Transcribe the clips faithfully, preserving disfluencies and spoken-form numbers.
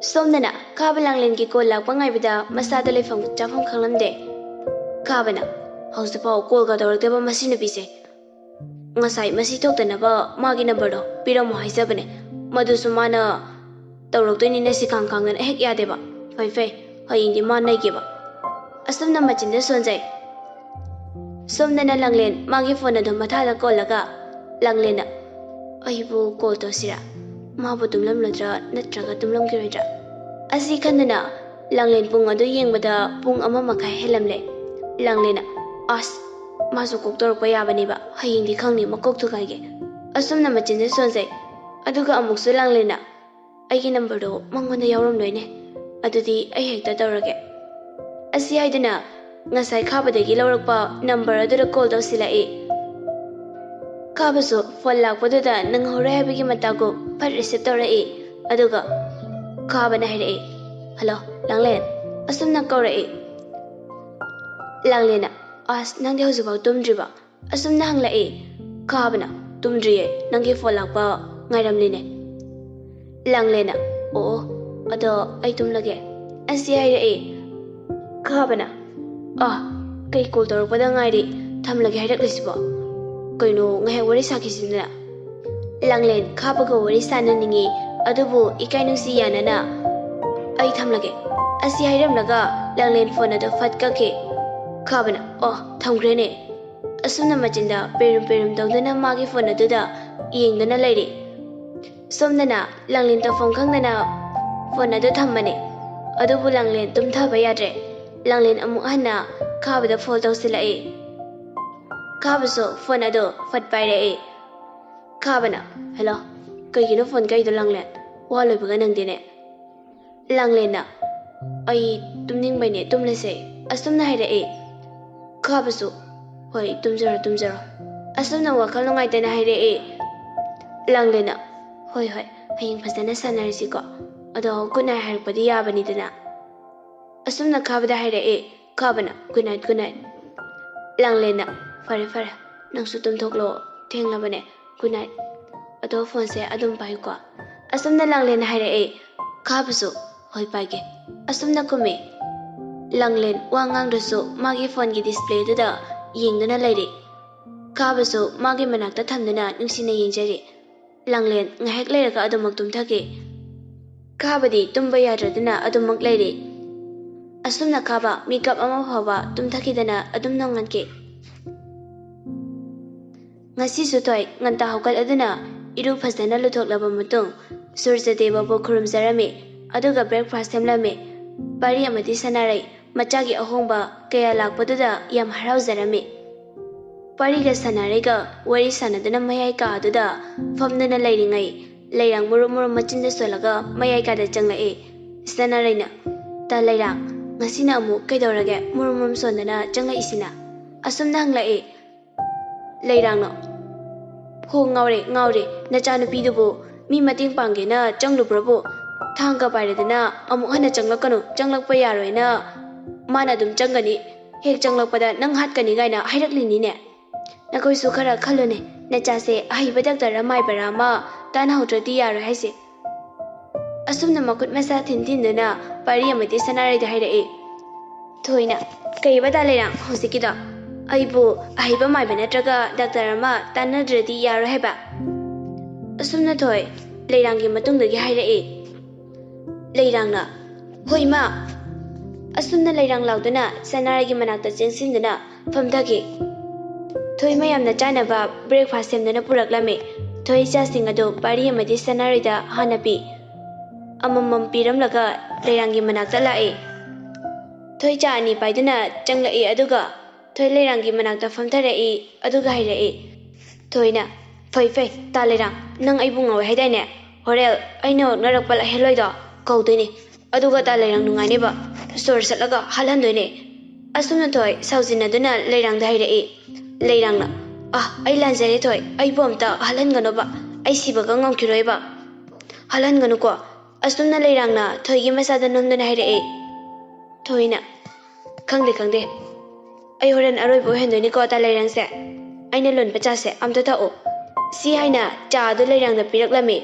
ꯁꯣꯝꯗꯅ ꯈꯥꯕ ꯂꯥꯡꯂꯦꯟꯒꯤ ꯀꯣꯜ ꯂꯥꯛꯄ ꯉꯥꯏꯕꯗ ꯃꯁꯥꯗ ꯂꯩꯐꯝ ꯆꯥꯐꯝ ꯈꯪꯂꯝꯗꯦ꯫ ꯈꯥꯕꯅ, "ꯍꯧꯖꯤꯛꯐꯥꯎ ꯀꯣꯜꯒ ꯇꯧꯔꯛꯇꯕ ꯃꯁꯤ ꯅꯨꯄꯤꯁꯦ꯫ ꯉꯁꯥꯏ ꯃꯁꯤ ꯊꯣꯛꯇꯅꯕ ꯃꯥꯒꯤ ꯅꯝꯕꯔꯗꯣ ꯄꯤꯔꯝꯃꯣ ꯍꯥꯏꯖꯕꯅꯦ꯫ ꯃꯗꯨꯁꯨ ꯃꯥꯅ ꯇꯧꯔꯛꯇꯣꯏꯅꯤꯅ ꯁꯤ ꯀꯥꯡ ꯀꯥꯡꯗꯅ ꯍꯦꯛ ꯌꯥꯗꯦꯕ꯫ ꯐꯩ ꯐꯩ, ꯍꯌꯦꯡꯗꯤ ꯃꯥ ꯅꯩꯒꯦꯕ"꯫ ꯑꯁꯨꯝꯅ ꯃꯆꯤꯟꯗ ꯁꯣꯟꯖꯩ꯫ ꯁꯣꯝꯗꯅ ꯂꯥꯡꯂꯦꯟ ꯃꯥꯒꯤ ꯐꯣꯟ ꯑꯗꯨ ꯃꯊꯥꯗ ꯀꯣꯜꯂꯒ ꯂꯥꯡꯂꯦꯟꯅ, "ꯑꯩꯕꯨ ꯀꯣꯜ ꯇꯧꯁꯤꯔꯥ? ꯃꯥꯕꯨ ꯇꯨꯝꯂꯝꯂꯗ꯭ꯔꯥ ꯅꯠꯇ꯭ꯔꯒ ꯇꯨꯝꯂꯝꯈꯤꯔꯣꯏꯗ꯭ꯔꯥ?" ꯑꯁꯤ ꯈꯟꯗꯨꯅ ꯂꯥꯡꯂꯦꯟ ꯄꯨꯡ ꯑꯗꯨ ꯌꯦꯡꯕꯗ ꯄꯨꯡ ꯑꯃ ꯃꯈꯥꯏ ꯍꯦꯜꯂꯝꯂꯦ꯫ ꯂꯥꯡꯂꯦꯟꯅ, "ꯑꯁ, ꯃꯥꯁꯨ ꯀꯣꯛ ꯇꯧꯔꯛꯄ ꯌꯥꯕꯅꯦꯕ, ꯍꯌꯦꯡꯗꯤ ꯈꯪꯅꯤ ꯃꯀꯣꯛ ꯊꯨꯒꯥꯏꯒꯦ"꯫ ꯑꯁꯨꯝꯅ ꯃꯆꯤꯟꯗ ꯁꯣꯟꯖꯩ꯫ ꯑꯗꯨꯒ ꯑꯃꯨꯛꯁꯨ ꯂꯥꯡꯂꯦꯟꯅ, "ꯑꯩꯒꯤ ꯅꯝꯕꯔꯗꯣ ꯃꯉꯣꯟꯗ ꯌꯥꯎꯔꯝꯂꯣꯏꯅꯦ, ꯑꯗꯨꯗꯤ ꯑꯩ ꯍꯦꯛꯇ ꯇꯧꯔꯒꯦ"꯫ ꯑꯁꯤ ꯍꯥꯏꯗꯨꯅ ꯉꯁꯥꯏ ꯈꯥꯕꯗꯒꯤ ꯂꯧꯔꯛꯄ ꯅꯝꯕꯔ ꯑꯗꯨꯗ ꯀꯣꯜ ꯇꯧꯁꯤꯜꯂꯛꯏ꯫ ꯈꯥꯕꯁꯨ ꯐꯣꯟ ꯂꯥꯛꯄꯗꯨꯗ ꯅꯪꯍꯧꯔꯣꯏ ꯍꯥꯏꯕꯒꯤ ꯃꯇꯥꯒꯨꯝ ꯐꯠ ꯔꯤꯁꯤꯞ ꯇꯧꯔꯛꯏ꯫ ꯑꯗꯨꯒ ꯈꯥꯕꯅ ꯍꯥꯏꯔꯛꯏ, "ꯍꯜꯂꯣ, ꯂꯥꯡꯂꯦꯟ?" ꯑꯁꯨꯝꯅ ꯀꯧꯔꯛꯏ꯫ ꯂꯥꯡꯂꯦꯟꯅ, "ꯑꯁ, ꯅꯪꯗꯤ ꯍꯧꯖꯤꯛꯐꯥꯎ ꯇꯨꯝꯗ꯭ꯔꯤꯕꯣ?" ꯑꯁꯨꯝꯅ ꯍꯪꯂꯛꯏ꯫ ꯈꯥꯕꯅ, "ꯇꯨꯝꯗ꯭ꯔꯤꯌꯦ, ꯅꯪꯒꯤ ꯐꯣꯟ ꯂꯥꯛꯄ ꯉꯥꯏꯔꯝꯂꯤꯅꯦ"꯫ ꯂꯥꯡꯂꯦꯟꯅ, "ꯑꯣ, ꯑꯣ, ꯑꯗꯣ ꯑꯩ ꯇꯨꯝꯂꯒꯦ" ꯑꯁꯤ ꯍꯥꯏꯔꯛꯏ꯫ ꯈꯥꯕꯅ, "ꯑ, ꯀꯩ ꯀꯣꯜ ꯇꯧꯔꯛꯄꯗ ꯉꯥꯏꯔꯤ, ꯊꯝꯂꯒꯦ ꯍꯥꯏꯔꯛꯂꯤꯁꯤꯕꯣ? ꯀꯩꯅꯣ, ꯉꯥꯏꯍꯥꯛ ꯋꯥꯔꯤ ꯁꯥꯈꯤꯁꯤꯗꯅ"꯫ ꯂꯥꯡꯂꯦꯟ ꯈꯥꯕꯒ ꯋꯥꯔꯤ ꯁꯥꯟꯅꯅꯤꯡꯉꯤ, ꯑꯗꯨꯕꯨ ꯏꯀꯥꯏ ꯅꯨꯡꯁꯤ ꯌꯥꯅꯅ, "ꯑꯩ ꯊꯝꯂꯒꯦ" ꯑꯁꯤ ꯍꯥꯏꯔꯝꯂꯒ ꯂꯥꯡꯂꯦꯟ ꯐꯣꯟ ꯑꯗꯨ ꯐꯠ ꯀꯛꯈꯤ꯫ ꯈꯥꯕꯅ, "ꯑꯣ, ꯊꯝꯈ꯭ꯔꯦꯅꯦ"꯫ ꯑꯁꯨꯝꯅ ꯃꯆꯤꯟꯗ ꯄꯦꯔꯨꯝ ꯄꯦꯔꯨꯝ ꯇꯧꯗꯨꯅ ꯃꯥꯒꯤ ꯐꯣꯟ ꯑꯗꯨꯗ ꯌꯦꯡꯗꯨꯅ ꯂꯩꯔꯤ꯫ ꯁꯣꯝꯗꯅ ꯂꯥꯡꯂꯦꯟ ꯇꯧꯐꯝ ꯈꯪꯗꯅ ꯐꯣꯟ ꯑꯗꯨ ꯊꯝꯕꯅꯤ꯫ ꯑꯗꯨꯕꯨ ꯂꯥꯡꯂꯦꯟ ꯇꯨꯝꯊꯕ ꯌꯥꯗ꯭ꯔꯦ꯫ ꯂꯥꯡꯂꯦꯟ ꯑꯃꯨꯛ ꯍꯟꯅ ꯈꯥꯕꯗ ꯐꯣꯟ ꯇꯧꯁꯤꯜꯂꯛꯏ꯫ ꯈꯥꯕꯁꯨ ꯐꯣꯟ ꯑꯗꯨ ꯐꯠ ꯄꯥꯏꯔꯛꯏ꯫ ꯈꯥꯕꯅ, "ꯍꯜꯂꯣ, ꯀꯩꯒꯤꯅꯣ ꯐꯣꯟ ꯀꯛꯏꯗꯣ ꯂꯥꯡꯂꯦꯟ? ꯋꯥ ꯂꯣꯏꯕꯒ ꯅꯪꯗꯦꯅꯦ"꯫ ꯂꯥꯡꯂꯦꯟꯅ, "ꯑꯩ ꯇꯨꯝꯅꯤꯡꯕꯩꯅꯦ, ꯇꯨꯝꯂꯁꯦ" ꯑꯁꯨꯝꯅ ꯍꯥꯏꯔꯛꯏ꯫ ꯈꯥꯕꯁꯨ, "ꯍꯣꯏ, ꯇꯨꯝꯖꯔꯣ, ꯇꯨꯝꯖꯔꯣ" ꯑꯁꯨꯝꯅ ꯋꯥꯈꯜ ꯅꯨꯡꯉꯥꯏꯇꯅ ꯍꯥꯏꯔꯛꯏ꯫ ꯂꯥꯡꯂꯦꯟꯅ, "ꯍꯣꯏ, ꯍꯣꯏ, ꯍꯌꯦꯡ ꯐꯖꯅ ꯁꯥꯟꯅꯔꯁꯤꯀꯣ, ꯑꯗꯣ ꯒꯨꯗ ꯅꯥꯏꯠ ꯍꯥꯏꯔꯛꯄꯗꯤ ꯌꯥꯕꯅꯤꯗꯅ" ꯑꯁꯨꯝꯅ ꯈꯥꯕꯗ ꯍꯥꯏꯔꯛꯏ꯫ ꯈꯥꯕꯅ, "ꯒꯨꯗ ꯅꯥꯏꯠ, ꯒꯨꯗ ꯅꯥꯏꯠ"꯫ ꯂꯥꯡꯂꯦꯟꯅ, "ꯐꯔꯦ, ꯐꯔꯦ, ꯅꯪꯁꯨ ꯇꯨꯝꯊꯣꯛꯂꯣ, ꯊꯦꯡꯂꯕꯅꯦ, ꯒꯨꯗ ꯅꯥꯏꯠ꯫ ꯑꯗꯣ ꯐꯣꯟꯁꯦ ꯑꯗꯨꯝ ꯄꯥꯏꯌꯨꯀꯣ" ꯑꯁꯨꯝꯅ ꯂꯥꯡꯂꯦꯟꯅ ꯍꯥꯏꯔꯛꯏ꯫ ꯈꯥꯕꯁꯨ, "ꯍꯣꯏ, ꯄꯥꯏꯒꯦ"꯫ ꯑꯁꯨꯝꯅ ꯈꯨꯝꯃꯤ꯫ ꯂꯥꯡꯂꯦꯟ ꯋꯥ ꯉꯥꯡꯗ꯭ꯔꯁꯨ ꯃꯥꯒꯤ ꯐꯣꯟꯒꯤ ꯗꯤꯁꯄ꯭ꯂꯦꯗꯨꯗ ꯌꯦꯡꯗꯨꯅ ꯂꯩꯔꯤ꯫ ꯈꯥꯕꯁꯨ ꯃꯥꯒꯤ ꯃꯅꯥꯛꯇ ꯊꯝꯗꯨꯅ ꯅꯨꯡꯁꯤꯅ ꯌꯦꯡꯖꯔꯤ꯫ ꯂꯥꯡꯂꯦꯟ ꯉꯥꯏꯍꯥꯛ ꯂꯩꯔꯒ ꯑꯗꯨꯃꯛ ꯇꯨꯝꯊꯈꯤ꯫ ꯈꯥꯕꯗꯤ ꯇꯨꯝꯕ ꯌꯥꯗ꯭ꯔꯗꯨꯅ ꯑꯗꯨꯃꯛ ꯂꯩꯔꯤ꯫ ꯑꯁꯨꯝꯅ ꯈꯥꯕ ꯃꯤꯀꯞ ꯑꯃ ꯐꯥꯎꯕ ꯇꯨꯝꯊꯈꯤꯗꯅ ꯑꯗꯨꯝ ꯅꯣꯡꯉꯥꯟꯈꯤ꯫ ꯉꯁꯤꯁꯨ ꯊꯣꯏ ꯉꯟꯇꯥ ꯍꯧꯒꯠꯂꯗꯨꯅ ꯏꯔꯨ ꯐꯖꯅ ꯂꯨꯊꯣꯛꯂꯕ ꯃꯇꯨꯡ ꯁꯨꯔꯖꯗꯦꯕꯕꯨ ꯈꯨꯔꯨꯝꯖꯔꯝꯃꯤ꯫ ꯑꯗꯨꯒ ꯕ꯭ꯔꯦꯛꯐꯥꯁ ꯁꯦꯝꯂꯝꯃꯤ꯫ ꯄꯥꯔꯤ ꯑꯃꯗꯤ ꯁꯅꯥꯔꯩ ꯃꯆꯥꯒꯤ ꯑꯍꯣꯡꯕ ꯀꯌꯥ ꯂꯥꯛꯄꯗꯨꯗ ꯌꯥꯝ ꯍꯔꯥꯎꯖꯔꯝꯃꯤ꯫ ꯄꯥꯔꯤꯒ ꯁꯅꯥꯔꯩꯒ ꯋꯥꯔꯤ ꯁꯥꯟꯅꯗꯨꯅ ꯃꯌꯥꯏ ꯀꯥ ꯑꯗꯨꯗ ꯐꯝꯗꯨꯅ ꯂꯩꯔꯤꯉꯩ, ꯂꯩꯔꯥꯡ ꯃꯨꯔꯨꯝ ꯃꯨꯔꯨꯝ ꯃꯆꯤꯟꯗ ꯁꯣꯜꯂꯒ ꯃꯌꯥꯏ ꯀꯥꯗ ꯆꯪꯂꯛꯏ꯫ ꯁꯅꯥꯔꯩꯅ, "ꯇꯥ ꯂꯩꯔꯥꯡ, ꯉꯁꯤꯅ ꯑꯃꯨꯛ ꯀꯩꯗꯧꯔꯒꯦ ꯃꯨꯔꯨꯝ ꯃꯨꯔꯨꯝ ꯁꯣꯟꯗꯅ ꯆꯪꯂꯛꯏꯁꯤꯅ?" ꯑꯁꯨꯝꯅ ꯍꯪꯂꯛꯏ꯫ ꯂꯩꯔꯥꯡꯅ, "ꯍꯣ, ꯉꯥꯎꯔꯦ, ꯉꯥꯎꯔꯦ, ꯅꯆꯥꯅꯨꯄꯤꯗꯨꯕꯨ ꯃꯤ ꯃꯇꯦꯡ ꯄꯥꯡꯒꯦꯅ ꯆꯪꯂꯨꯕ꯭ꯔꯕꯨ ꯊꯥꯡꯒ ꯄꯥꯏꯔꯗꯅ ꯑꯃꯨꯛ ꯍꯟꯅ ꯆꯪꯂꯛꯀꯅꯨ, ꯆꯪꯂꯛꯄ ꯌꯥꯔꯣꯏꯅ ꯃꯥꯅ ꯑꯗꯨꯝ ꯆꯪꯒꯅꯤ, ꯍꯦꯛ ꯆꯪꯂꯛꯄꯗ ꯅꯪ ꯍꯥꯠꯀꯅꯤ ꯀꯥꯏꯅ ꯍꯥꯏꯔꯛꯂꯤꯅꯤꯅꯦ꯫ ꯅꯈꯣꯏꯁꯨ ꯈꯔ ꯈꯜꯂꯨꯅꯦ, ꯅꯆꯥꯁꯦ ꯑꯍꯩꯕ ꯗꯥꯛꯇꯔ ꯑꯃ ꯃꯥꯏꯕꯔ ꯑꯃ ꯇꯥꯟꯅꯍꯧꯗ꯭ꯔꯗꯤ ꯌꯥꯔꯣꯏ ꯍꯥꯏꯁꯦ"꯫ ꯑꯁꯨꯝꯅ ꯃꯈꯨꯠ ꯃꯁꯥ ꯊꯤꯟ ꯊꯤꯟꯗꯨꯅ ꯄꯥꯔꯤ ꯑꯃꯗꯤ ꯁꯅꯥꯔꯩꯗ ꯍꯥꯏꯔꯛꯏ꯫ ꯊꯣꯏꯅ, "ꯀꯩꯕ ꯇꯥ ꯂꯩꯔꯥꯡ ꯍꯧꯖꯤꯛꯀꯤꯗꯣ? ꯑꯩꯕꯨ ꯑꯍꯩꯕ ꯃꯥꯏꯕ ꯅꯠꯇ꯭ꯔꯒ ꯗꯥꯛꯇꯔ ꯑꯃ ꯇꯥꯟꯅꯗ꯭ꯔꯗꯤ ꯌꯥꯔꯣꯏ ꯍꯥꯏꯕ?" ꯑꯁꯨꯝꯅ ꯊꯣꯏ ꯂꯩꯔꯥꯡꯒꯤ ꯃꯇꯨꯡꯗꯒꯤ ꯍꯥꯏꯔꯛꯏ꯫ ꯂꯩꯔꯥꯡꯅ, "ꯍꯣꯏ, ꯏꯃꯥ!" ꯑꯁꯨꯝꯅ ꯂꯩꯔꯥꯡ ꯂꯥꯎꯗꯨꯅ ꯁꯅꯥꯔꯩꯒꯤ ꯃꯅꯥꯛꯇ ꯆꯦꯟꯁꯤꯟꯗꯨꯅ ꯐꯝꯊꯈꯤ꯫ ꯊꯣꯏ ꯃꯌꯥꯝꯅ ꯆꯥꯅꯕ ꯕ꯭ꯔꯦꯛꯐꯥꯁ ꯁꯦꯝꯗꯨꯅ ꯄꯨꯔꯛꯂꯝꯃꯤ꯫ ꯊꯣꯏ ꯆꯥꯁꯤꯡ ꯑꯗꯨ ꯄꯥꯔꯤ ꯑꯃꯗꯤ ꯁꯅꯥꯔꯩꯗ ꯍꯥꯟꯅ ꯄꯤ꯫ ꯑꯃꯃꯝ ꯄꯤꯔꯝꯂꯒ ꯂꯩꯔꯥꯡꯒꯤ ꯃꯅꯥꯛꯇ ꯂꯥꯛꯏ꯫ ꯊꯣꯏ ꯆꯥ ꯑꯅꯤ ꯄꯥꯏꯗꯨꯅ ꯆꯪꯂꯛꯏ, ꯑꯗꯨꯒ ꯊꯣꯏ ꯂꯩꯔꯥꯡꯒꯤ ꯃꯅꯥꯛꯇ ꯐꯝꯊꯔꯛꯏ, ꯑꯗꯨꯒ ꯍꯥꯏꯔꯛꯏ꯫ ꯊꯣꯏꯅ, "ꯐꯩ, ꯐꯩ, ꯇꯥ ꯂꯩꯔꯥꯡ, ꯅꯪ ꯑꯩꯕꯨ ꯉꯥꯎꯋꯦ ꯍꯥꯏꯗꯥꯏꯅꯦ? ꯍꯣꯔꯦꯟ ꯑꯩꯅ ꯑꯣꯛꯅꯔꯛꯄ ꯍꯦꯜꯂꯣꯏꯗꯣ ꯀꯧꯗꯣꯏꯅꯦ, ꯑꯗꯨꯒ ꯇꯥ ꯂꯩꯔꯥꯡ ꯅꯨꯡꯉꯥꯏꯅꯦꯕ ꯁꯣꯔ ꯆꯠꯂꯒ ꯍꯥꯠꯍꯟꯗꯣꯏꯅꯦ"꯫ ꯑꯁꯨꯝꯅ ꯊꯣꯏ ꯁꯥꯎꯖꯤꯟꯅꯗꯨꯅ ꯂꯩꯔꯥꯡꯗ ꯍꯥꯏꯔꯛꯏ꯫ ꯂꯩꯔꯥꯡꯅ, "ꯑ, ꯑꯩ ꯂꯥꯟꯖꯔꯦ ꯊꯣꯏ, ꯑꯩꯕꯨ ꯑꯝꯇ ꯍꯥꯠꯍꯟꯒꯅꯣꯕ, ꯑꯩ ꯁꯤꯕꯒ ꯉꯝꯈꯤꯔꯣꯏꯕ, ꯍꯥꯠꯍꯟꯒꯅꯨꯀꯣ"꯫ ꯑꯁꯨꯝꯅ ꯂꯩꯔꯥꯡꯅ ꯊꯣꯏꯒꯤ ꯃꯁꯥꯗ ꯅꯣꯝꯗꯨꯅ ꯍꯥꯏꯔꯛꯏ꯫ ꯊꯣꯏꯅ, "ꯈꯪꯗꯦ, ꯈꯪꯗꯦ, ꯑꯩ ꯍꯣꯔꯦꯟ ꯑꯔꯣꯏꯕ ꯑꯣꯏꯍꯟꯗꯣꯏꯅꯤꯀꯣ ꯇꯥ ꯂꯩꯔꯥꯡꯁꯦ꯫ ꯑꯩꯅ ꯂꯣꯟꯕ ꯆꯥꯁꯦ ꯑꯝꯇ ꯊꯛꯑꯣ"꯫ ꯁꯤ ꯍꯥꯏꯅ ꯆꯥ ꯑꯗꯨ ꯂꯩꯔꯥꯡꯗ ꯄꯤꯔꯛꯂꯝꯃꯤ꯫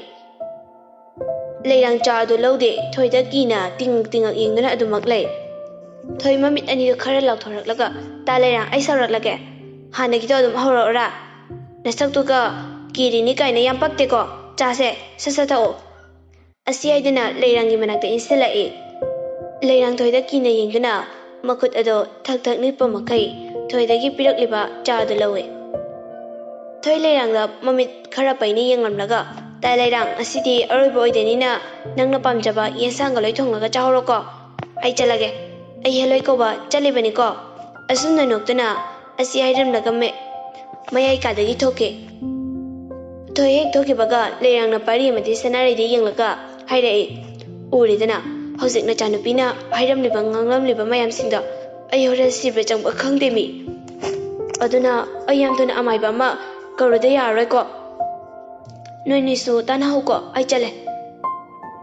ꯂꯩꯔꯥꯡ ꯆꯥ ꯑꯗꯨ ꯂꯧꯗꯦ꯫ ꯊꯣꯏꯗ ꯀꯤꯅ ꯇꯤꯡꯉꯛ ꯇꯤꯡꯉꯛ ꯌꯦꯡꯗꯨꯅ ꯑꯗꯨꯃꯛ ꯂꯩ꯫ ꯊꯣꯏ ꯃꯃꯤꯠ ꯑꯅꯤꯗꯨ ꯈꯔ ꯂꯥꯎꯊꯣꯔꯛꯂꯒ, "ꯇꯥ ꯂꯩꯔꯥꯡ, ꯑꯩ ꯁꯥꯎꯔꯛꯂꯒꯦ꯫ ꯍꯥꯟꯅꯒꯤꯗꯣ ꯑꯗꯨꯝ ꯍꯧꯔꯛꯑꯣꯔꯥ? ꯅꯁꯛꯇꯨꯒ ꯀꯤꯔꯤꯅꯤ ꯀꯥꯏꯅ ꯌꯥꯝ ꯄꯛꯇꯦꯀꯣ꯫ ꯆꯥꯁꯦ, ꯁꯠ ꯁꯠ ꯊꯛꯑꯣ"꯫ ꯑꯁꯤ ꯍꯥꯏꯗꯨꯅ ꯂꯩꯔꯥꯡꯒꯤ ꯃꯅꯥꯛꯇ ꯏꯟꯁꯤꯜꯂꯛꯏ꯫ ꯂꯩꯔꯥꯡ ꯊꯣꯏꯗ ꯀꯤꯅ ꯌꯦꯡꯗꯨꯅ ꯃꯈꯨꯠ ꯑꯗꯣ ꯊꯛ ꯊꯛ ꯅꯤꯛꯄ ꯃꯈꯩ ꯊꯣꯏꯗꯒꯤ ꯄꯤꯔꯛꯂꯤꯕ ꯆꯥꯗꯨ ꯂꯧꯏ꯫ ꯊꯣꯏ ꯂꯩꯔꯥꯡꯗ ꯃꯃꯤꯠ ꯈꯔ ꯄꯩꯅ ꯌꯦꯡꯂꯝꯂꯒ, "ꯇꯥ ꯂꯩꯔꯥꯡ, ꯉꯁꯤꯗꯤ ꯑꯔꯣꯏꯕ ꯑꯣꯏꯗꯣꯏꯅꯤꯅ ꯅꯪꯅ ꯄꯥꯝꯖꯕ ꯌꯦꯟꯁꯥꯡꯒ ꯂꯣꯏ ꯊꯣꯡꯂꯒ ꯆꯥꯍꯧꯔꯣꯀꯣ꯫ ꯑꯩ ꯆꯠꯂꯒꯦ꯫ ꯑꯩ ꯍꯦꯂꯣꯏ ꯀꯧꯕ ꯆꯠꯂꯤꯕꯅꯤꯀꯣ"꯫ ꯑꯁꯨꯝꯅ ꯅꯣꯛꯇꯨꯅ ꯑꯁꯤ ꯍꯥꯏꯔꯝꯂꯒ ꯃꯦ-, ꯃꯌꯥꯏ ꯀꯥꯗꯒꯤ ꯊꯣꯛꯈꯤ꯫ ꯊꯣꯏ ꯍꯦꯛ ꯊꯣꯛꯈꯤꯕꯒ ꯂꯩꯔꯥꯡꯅ ꯄꯥꯔꯤ ꯑꯃꯗꯤ ꯁꯅꯥꯔꯩꯗ ꯌꯦꯡꯂꯒ ꯍꯥꯏꯔꯛꯏ, "ꯎꯔꯦꯗꯅ, ꯍꯧꯖꯤꯛ ꯅꯆꯥꯅꯨꯄꯤꯅ ꯍꯥꯏꯔꯝꯂꯤꯕ ꯉꯥꯡꯂꯝꯂꯤꯕ ꯃꯌꯥꯝꯁꯤꯡꯗꯣ꯫ ꯑꯩ ꯍꯣꯔꯦꯟ ꯁꯤꯕ ꯆꯪꯕ ꯈꯪꯗꯦ ꯃꯤ꯫ ꯑꯗꯨꯅ ꯑꯩ ꯌꯥꯝ ꯊꯨꯅ ꯑꯃꯥꯏꯕ ꯑꯃ ꯀꯧꯔꯨꯗ ꯌꯥꯔꯔꯣꯏꯀꯣ꯫ ꯅꯣꯏꯅꯤꯁꯨ ꯇꯥꯟꯅꯍꯧꯀꯣ, ꯑꯩ ꯆꯠꯂꯦ"꯫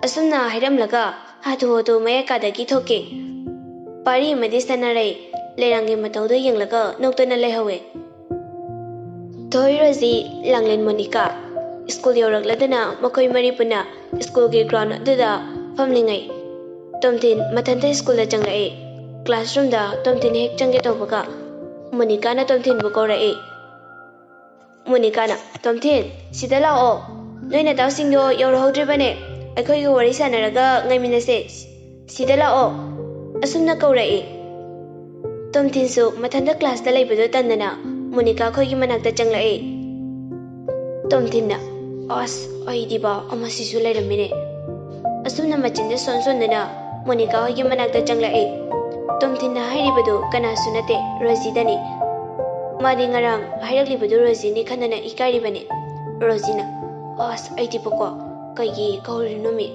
ꯑꯁꯨꯝꯅ ꯍꯥꯏꯔꯝꯂꯒ ꯍꯥꯊꯨ ꯍꯥꯊꯨ ꯃꯌꯥꯏ ꯀꯥꯗꯒꯤ ꯊꯣꯛꯈꯤ꯫ ꯄꯥꯔꯤ ꯑꯃꯗꯤ ꯁꯅꯥꯔꯩ ꯂꯩꯔꯥꯡꯒꯤ ꯃꯇꯧꯗꯨ ꯌꯦꯡꯂꯒ ꯅꯣꯛꯇꯨꯅ ꯂꯩꯍꯧꯋꯦ꯫ ꯊꯣꯏ, ꯔꯣꯖꯤ, ꯂꯥꯡꯂꯦꯟ, ꯃꯣꯅꯤꯀꯥ ꯁ꯭ꯀꯨꯜ ꯌꯧꯔꯛꯂꯗꯨꯅ ꯃꯈꯣꯏ ꯃꯔꯤ ꯄꯨꯟꯅ ꯁ꯭ꯀꯨꯜꯒꯤ ꯒ꯭ꯔꯥꯎꯟ ꯑꯗꯨꯗ ꯐꯝꯂꯤꯉꯩ, ꯇꯣꯝꯊꯤꯟ ꯃꯊꯟꯇ ꯁ꯭ꯀꯨꯜꯗ ꯆꯪꯂꯛꯏ꯫ ꯀ꯭ꯂꯥꯁꯔꯨꯝꯗ ꯇꯣꯝꯊꯤꯟ ꯍꯦꯛ ꯆꯪꯒꯦ ꯇꯧꯕꯒ ꯃꯣꯅꯤꯀꯥꯅ ꯇꯣꯝꯊꯤꯟꯕꯨ ꯀꯧꯔꯛꯏ꯫ ꯃꯣꯅꯤꯀꯥꯅ, "ꯇꯣꯝꯊꯤꯟ, ꯁꯤꯗ ꯂꯥꯛꯑꯣ꯫ ꯅꯣꯏ ꯅꯇꯥꯎꯁꯤꯡꯗꯣ ꯌꯧꯔꯛꯍꯧꯗ꯭ꯔꯤꯕꯅꯦ꯫ ꯑꯩꯈꯣꯏꯒ ꯋꯥꯔꯤ ꯁꯥꯟꯅꯔꯒ ꯉꯥꯏꯃꯤꯟꯅꯁꯦ꯫ ꯁꯤꯗ ꯂꯥꯛꯑꯣ"꯫ ꯑꯁꯨꯝꯅ ꯀꯧꯔꯛꯏ꯫ ꯇꯣꯝꯊꯤꯟꯁꯨ ꯃꯊꯟꯇ ꯀ꯭ꯂꯥꯁꯇ ꯂꯩꯕꯗꯨ ꯇꯟꯗꯅ ꯃꯣꯅꯤꯀꯥ ꯈꯣꯏꯒꯤ ꯃꯅꯥꯛꯇ ꯆꯪꯂꯛꯏ꯫ ꯇꯣꯝꯊꯤꯟꯅ, "ꯑꯁ, ꯑꯩꯗꯤꯕ ꯑꯃꯁꯤꯁꯨ ꯂꯩꯔꯝꯃꯤꯅꯦ"꯫ ꯑꯁꯨꯝꯅ ꯃꯆꯤꯟꯗ ꯁꯣꯟ ꯁꯣꯟꯗꯨꯅ ꯃꯣꯅꯤꯀꯥ ꯍꯣꯏꯒꯤ ꯃꯅꯥꯛꯇ ꯆꯪꯂꯛꯏ꯫ ꯇꯣꯝꯊꯤꯟꯅ ꯍꯥꯏꯔꯤꯕꯗꯨ ꯀꯅꯥꯁꯨ ꯅꯠꯇꯦ, ꯔꯣꯖꯤꯗꯅꯤ꯫ ꯃꯥꯗꯤ ꯉꯔꯥꯡ ꯍꯥꯏꯔꯛꯂꯤꯕꯗꯨ ꯔꯣꯖꯤꯅꯤ ꯈꯟꯗꯨꯅ ꯏꯀꯥꯏꯔꯤꯕꯅꯤ꯫ ꯔꯣꯖꯤꯅ, "ꯑꯁ, ꯑꯩꯗꯤꯕꯀꯣ, ꯀꯩꯒꯤ ꯀꯧꯔꯤꯅꯣꯃꯤ?"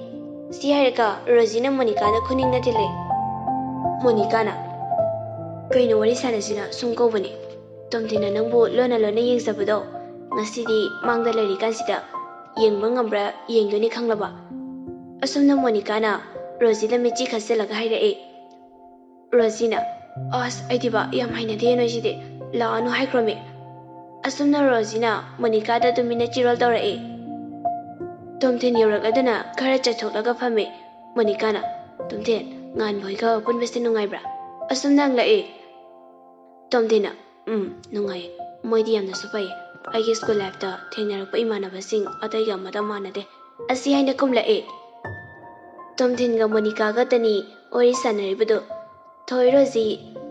ꯁꯤ ꯍꯥꯏꯔꯒ ꯔꯣꯖꯤꯅ ꯃꯣꯅꯤꯀꯥꯗ ꯈꯨꯅꯤꯡꯅ ꯊꯤꯜꯂꯦ꯫ ꯃꯣꯅꯤꯀꯥꯅ, "ꯀꯩꯅꯣ ꯋꯥꯔꯤ ꯁꯥꯟꯅꯁꯤꯅ ꯁꯨꯝ ꯀꯧꯕꯅꯤ꯫ ꯇꯣꯝꯊꯤꯟꯅ ꯅꯪꯕꯨ ꯂꯣꯟꯅ ꯂꯣꯟꯅ ꯌꯦꯡꯖꯕꯗꯣ ꯉꯁꯤꯗꯤ ꯃꯥꯡꯗ ꯂꯩꯔꯤꯀꯥꯟꯁꯤꯗ ꯌꯦꯡꯕ ꯉꯝꯕ꯭ꯔꯥ ꯌꯦꯡꯗꯣꯏꯅꯤ ꯈꯪꯂꯕ?" ꯑꯁꯨꯝꯅ ꯃꯣꯅꯤꯀꯥꯅ ꯔꯣꯖꯤꯗ ꯃꯤꯠꯆꯤ ꯈꯠꯆꯜꯂꯒ ꯍꯥꯏꯔꯛꯏ꯫ ꯔꯣꯖꯤꯅ, "ꯑꯁ, ꯑꯩꯗꯤꯕ ꯌꯥꯝ ꯍꯩꯅꯗꯦ ꯅꯣꯏꯁꯤꯗꯤ꯫ ꯂꯥꯛꯑꯅꯨ ꯍꯥꯏꯈ꯭ꯔꯣꯃꯤ"꯫ ꯑꯁꯨꯝꯅ ꯔꯣꯖꯤꯅ ꯃꯣꯅꯤꯀꯥꯗ ꯇꯨꯃꯤꯟꯅ ꯆꯤꯔꯣꯜ ꯇꯧꯔꯛꯏ꯫ ꯇꯣꯝꯊꯤꯟ ꯌꯧꯔꯛꯂꯗꯨꯅ ꯈꯔ ꯆꯠꯊꯣꯛꯂꯒ ꯐꯝꯃꯤ꯫ ꯃꯣꯅꯤꯀꯥꯅ, "ꯇꯣꯝꯊꯤꯟ, ꯉꯥꯟꯕ ꯍꯣꯏꯒ ꯄꯨꯟꯕꯁꯦ ꯅꯨꯡꯉꯥꯏꯕ꯭ꯔꯥ?" ꯑꯁꯨꯝꯅ ꯍꯪꯂꯛꯏ꯫ ꯇꯣꯝꯊꯤꯟꯅ, "ꯎꯝ, ꯅꯨꯡꯉꯥꯏꯌꯦ꯫ ꯃꯣꯏꯗꯤ ꯌꯥꯝꯅꯁꯨ ꯐꯩ꯫ ꯑꯩꯒꯤ ꯁ꯭ꯀꯨꯜ ꯂꯥꯏꯐꯇ ꯊꯦꯡꯅꯔꯛꯄ ꯏꯃꯥꯟꯅꯕꯁꯤꯡ ꯑꯇꯩꯒ ꯑꯃꯠꯇ ꯃꯥꯟꯅꯗꯦ"꯫ ꯑꯁꯤ ꯍꯥꯏꯅ ꯈꯨꯝꯂꯛꯏ꯫ ꯇꯣꯝꯊꯤꯟꯒ ꯃꯣꯅꯤꯀꯥꯒꯇꯅꯤ ꯋꯥꯔꯤ ꯁꯥꯟꯅꯔꯤꯕꯗꯨ꯫ ꯊꯣꯏ, ꯔꯣꯖꯤ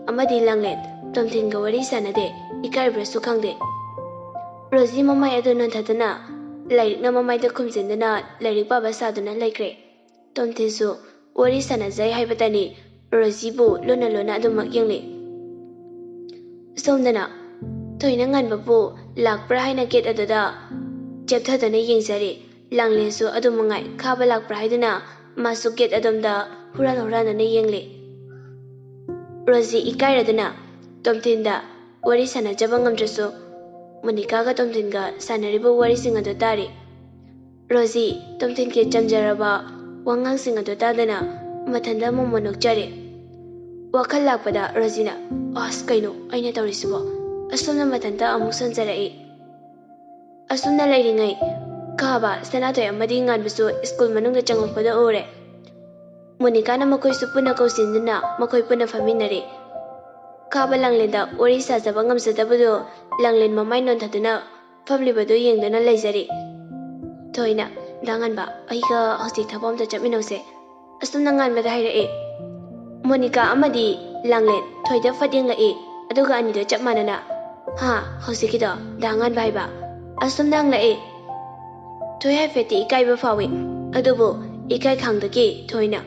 ꯑꯃꯗꯤ ꯂꯥꯡꯂꯦꯟ ꯇꯣꯝꯊꯤꯟꯒ ꯋꯥꯔꯤ ꯁꯥꯟꯅꯗꯦ, ꯏꯀꯥꯏꯕ꯭ꯔꯁꯨ ꯈꯪꯗꯦ꯫ ꯔꯣꯖꯤ ꯃꯃꯥꯏ ꯑꯗꯨ ꯅꯣꯟꯊꯗꯨꯅ ꯂꯥꯏꯔꯤꯛꯅ ꯃꯃꯥꯏꯗ ꯈꯨꯝꯖꯤꯟꯗꯨꯅ ꯂꯥꯏꯔꯤꯛ ꯄꯥꯕ ꯁꯥꯗꯨꯅ ꯂꯩꯈ꯭ꯔꯦ꯫ ꯇꯣꯝꯊꯤꯟꯁꯨ ꯋꯥꯔꯤ ꯁꯥꯟꯅꯖꯩ ꯍꯥꯏꯕꯇꯅꯤ ꯔꯣꯖꯤꯕꯨ ꯂꯨꯅ ꯂꯨꯅ ꯑꯗꯨꯃꯛ ꯌꯦꯡꯂꯤ꯫ ꯁꯣꯝꯗꯅ ꯊꯣꯏꯅ ꯉꯟꯕꯕꯨ ꯂꯥꯛꯄ꯭ꯔꯥ ꯍꯥꯏꯅ ꯒꯦꯠ ꯑꯗꯨꯗ ꯆꯦꯞꯊꯗꯨꯅ ꯌꯦꯡꯖꯔꯤ꯫ ꯂꯥꯡꯂꯦꯟꯁꯨ ꯑꯗꯨ ꯃꯉꯥꯏ, ꯈꯥꯕ ꯂꯥꯛꯄ꯭ꯔꯥ ꯍꯥꯏꯗꯨꯅ ꯃꯥꯁꯨ ꯒꯦꯠ ꯑꯗꯣꯝꯗ ꯍꯨꯔꯥꯟ ꯍꯨꯔꯥꯟꯗꯨꯅ ꯌꯦꯡꯂꯤ꯫ ꯔꯣꯖꯤ ꯏꯀꯥꯏꯔꯗꯨꯅ ꯇꯣꯝꯊꯤꯟꯗ ꯋꯥꯔꯤ ꯁꯥꯟꯅꯖꯕ ꯉꯝꯗ꯭ꯔꯁꯨ ꯃꯣꯅꯤꯀꯥꯒ ꯇꯣꯝꯊꯤꯟꯒ ꯁꯥꯟꯅꯔꯤꯕ ꯋꯥꯔꯤꯁꯤꯡ ꯑꯗꯨ ꯇꯥꯔꯤ꯫ ꯔꯣꯖꯤ ꯇꯣꯝꯊꯤꯟꯒꯤ ꯆꯝꯖꯔꯕ ꯋꯥꯉꯥꯡꯁꯤꯡ ꯑꯗꯨ ꯇꯥꯗꯨꯅ ꯃꯊꯟꯇ ꯑꯃꯨꯛ ꯅꯣꯛꯆꯔꯤ꯫ ꯋꯥꯈꯜ ꯂꯥꯛꯄꯗ ꯔꯣꯖꯤꯅ, "ꯑꯁ, ꯀꯩꯅꯣ ꯑꯩꯅ ꯇꯧꯔꯤꯁꯤꯕꯣ?" ꯑꯁꯨꯝꯅ ꯃꯊꯟꯇ ꯑꯃꯨꯛ ꯁꯣꯟꯖꯔꯛꯏ꯫ ꯑꯁꯨꯝꯅ ꯂꯩꯔꯤꯉꯩ ꯈꯥꯕ, ꯁꯅꯥꯊꯣꯏ ꯑꯃꯗꯤ ꯉꯥꯟꯕꯁꯨ ꯁ꯭ꯀꯨꯜ ꯃꯅꯨꯡꯗ ꯆꯪꯂꯛꯄꯗ ꯎꯔꯦ꯫ ꯃꯣꯅꯤꯀꯥꯅ ꯃꯈꯣꯏꯁꯨ ꯄꯨꯟꯅ ꯀꯧꯁꯤꯟꯗꯨꯅ ꯃꯈꯣꯏ ꯄꯨꯟꯅ ꯐꯝꯃꯤꯟꯅꯔꯦ꯫ ꯈꯥꯕ ꯂꯥꯡꯂꯦꯟꯗ ꯋꯥꯔꯤ ꯁꯥꯖꯕ ꯉꯝꯖꯗꯕꯗꯨ ꯂꯥꯡꯂꯦꯟ ꯃꯃꯥꯏ ꯅꯣꯟꯊꯗꯨꯅ ꯐꯝꯂꯤꯕꯗꯨ ꯌꯦꯡꯗꯨꯅ ꯂꯩꯖꯔꯤ꯫ ꯊꯣꯏꯅ, "ꯗꯥ ꯉꯥꯟꯕ, ꯑꯩꯒ ꯍꯧꯖꯤꯛ ꯊꯕꯛ ꯑꯝꯇ ꯆꯠꯃꯤꯟꯅꯧꯁꯦ"꯫ ꯑꯁꯨꯝꯅ ꯉꯥꯟꯕꯗ ꯍꯥꯏꯔꯛꯏ꯫ ꯃꯣꯅꯤꯀꯥ ꯑꯃꯗꯤ ꯂꯥꯡꯂꯦꯟ ꯊꯣꯏꯗ ꯐꯠ ꯌꯦꯡꯂꯛꯏ, ꯑꯗꯨꯒ ꯑꯅꯤꯗꯣ ꯆꯞ ꯃꯥꯟꯅꯅ, "ꯍꯥ, ꯍꯧꯖꯤꯛꯀꯤꯗꯣ ꯗꯥ ꯉꯥꯟꯕ ꯍꯥꯏꯕ?" ꯑꯁꯨꯝꯅ ꯍꯪꯂꯛꯏ꯫ ꯊꯣꯏ ꯍꯥꯏꯐꯦꯠꯇꯤ ꯏꯀꯥꯏꯕ ꯐꯥꯎꯏ, ꯑꯗꯨꯕꯨ ꯏꯀꯥꯏ ꯈꯥꯡꯗꯒꯤ ꯊꯣꯏꯅ,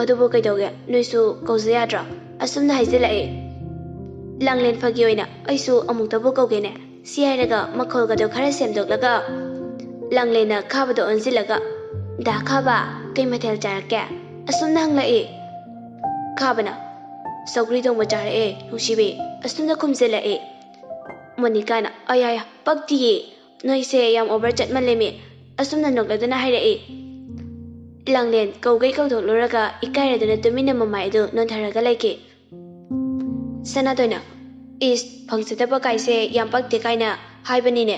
"ꯑꯗꯨꯕꯨ ꯀꯩꯗꯧꯒꯦ, ꯅꯣꯏꯁꯨ ꯀꯧꯖ ꯌꯥꯗ꯭ꯔꯣ?" ꯑꯁꯨꯝꯅ ꯍꯥꯏꯖꯤꯜꯂꯛꯏ꯫ ꯂꯥꯡꯂꯦꯟ ꯐꯥꯒꯤ ꯑꯣꯏꯅ, "ꯑꯩꯁꯨ ꯑꯃꯨꯛꯇꯕꯨ ꯀꯧꯒꯦꯅꯦ"꯫ ꯁꯤ ꯍꯥꯏꯔꯒ ꯃꯈꯣꯜꯒꯗꯣ ꯈꯔ ꯁꯦꯝꯗꯣꯛꯂꯒ ꯂꯥꯡꯂꯦꯟꯅ ꯈꯥꯕꯗ ꯑꯣꯟꯁꯤꯜꯂꯒ, "ꯗꯥ ꯈꯥꯕ, ꯀꯩ ꯃꯊꯦꯜ ꯆꯥꯔꯛꯀꯦ?" ꯑꯁꯨꯝꯅ ꯍꯪꯂꯛꯏ꯫ ꯈꯥꯕꯅ, "ꯁꯧꯒ꯭ꯔꯤ ꯊꯣꯡꯕ ꯆꯥꯔꯛꯑꯦ, ꯅꯨꯡꯁꯤꯕꯤ"꯫ ꯑꯁꯨꯝꯅ ꯈꯨꯝꯖꯤꯜꯂꯛꯏ꯫ ꯃꯣꯅꯤꯀꯥꯅ, "ꯑꯌꯥ, ꯄꯛꯇꯤꯌꯦ, ꯅꯣꯏꯁꯦ ꯌꯥꯝ ꯑꯣꯚꯔ ꯆꯠꯃꯜꯂꯦꯃꯤ"꯫ ꯑꯁꯨꯝꯅ ꯅꯣꯛꯂꯗꯨꯅ ꯍꯥꯏꯔꯛꯏ꯫ ꯂꯥꯡꯂꯦꯟ ꯀꯧꯒꯩ ꯀꯧꯊꯣꯛꯂꯨꯔꯒ ꯏꯀꯥꯏꯔꯗꯨꯅ ꯇꯨꯃꯤꯟꯅ ꯃꯃꯥꯏ ꯑꯗꯨ ꯅꯣꯟꯊꯔꯒ ꯂꯩꯈꯤ꯫ ꯁꯅꯥꯇꯣꯏꯅ, "ꯏꯁ, ꯐꯪꯖꯗꯕ ꯀꯥꯏꯁꯦ ꯌꯥꯝ ꯄꯛꯇꯦ" ꯀꯥꯏꯅ ꯍꯥꯏꯕꯅꯤꯅꯦ꯫